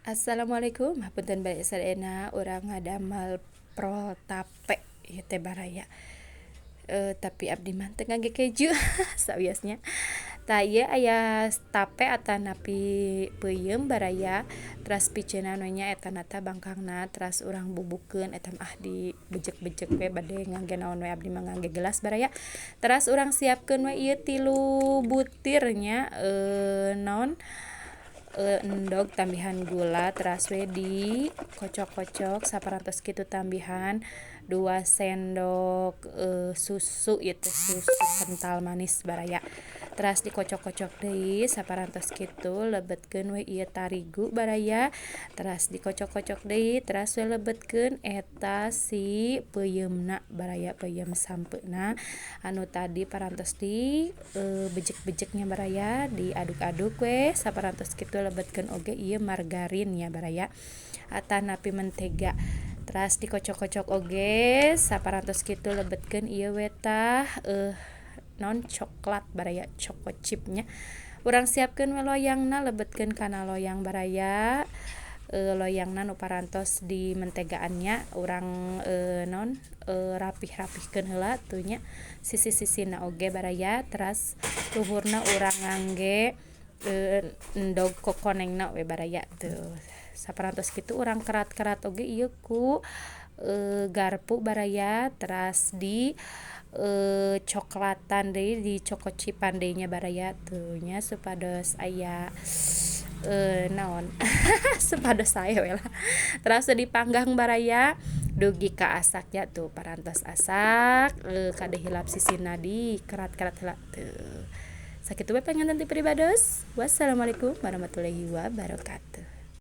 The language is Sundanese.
Assalamualaikum, hapunten bade sadayana, urang ngadamel prol tape ieu teh baraya. Tapi abdi mah teu ngangge keju sawios nya. Tah, ieu aya tape atanapi peuyeum baraya, teras piceunnan we nya etana tah bangkangna, teras urang bubukeun eta mah dibejek-bejek we bade ngangge naon we, abdi mah ngangge gelas baraya. Teras urang siapkeun we ieu 3 butir nya, naon, endog tambihan gula, teras we dikocok-kocok saparantos kitu, tambihan 2 sendok susu, ieu teh susu kental manis baraya. Teras dikocok-kocok deui, saparantos kitu lebetkeun we ieu tarigu baraya, teras dikocok-kocok deui, teras we lebetkeun eta si peuyeumna baraya, peuyeum sampeuna anu tadi parantos di bejek-bejek nya baraya, diaduk-aduk we saparantos kitu, lebetkeun oge ieu margarin nya baraya atanapi mentega, teras dikocok-kocok oge, saparantos kitu lebetkeun ieu we tah naon, coklat baraya, choco chip nya. Urang siapkeun we loyangna, lebetkeun kana loyang baraya, loyangna nu parantos di mentegaan nya. Urang naon, rapih-rapihkeun heula tuh nya sisi-sisina oge baraya, teras luhurna urang ngangge endog kokonengna we baraya. Tuh, saparantos kitu urang kerat-kerat oge ieu ku garpu baraya, teras di coklatan deui, di choco chipan deui nya baraya tuh nya, supados aya naon, supados sae we lah. Teras dipanggang baraya dugi ka asak nya. Tuh, parantos asak, kade hilap sisina di kerat-kerat heula. Tuh, sakitu we panginten ti pribados. Wassalamualaikum warahmatullahi wabarakatuh.